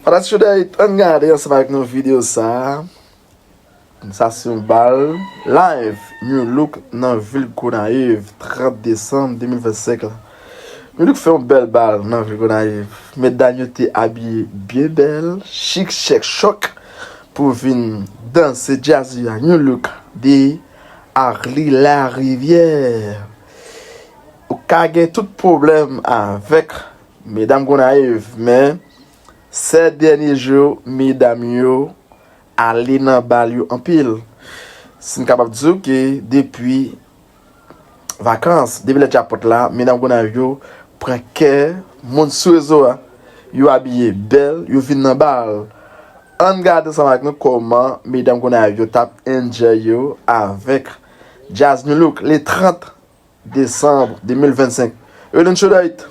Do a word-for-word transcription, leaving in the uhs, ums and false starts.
Fanatik Show Dayit, ann gade ansanm avèk nou videyo sa a. Sa se yon bal live New Look nan vil Gonayiv, trant desanm de mil vennsenk la. New Look fè yon bèl bal nan vil Gonayiv. Medam yo te abiye byen bèl, chik, chèk, chòk pou vin danse djaz la. New Look de Arly Larivière. Ou ka gen tout pwoblèm avèk medam Gonayiv, men sè dènye jou, medam yo ale nan bal yo anpil. Si n kapab di w ke depi vakans, depi lè djapòt la, medam Gonayiv yo pran kè moun sou rezo a. Yo abiye bèl, yo vin nan bal. Ann gade ansanm ak nou kòman medam Gonayiv yo t ap enjoy yo avèk djaz New Look le trant desanm de mil vennsenk. Eden Chodayt.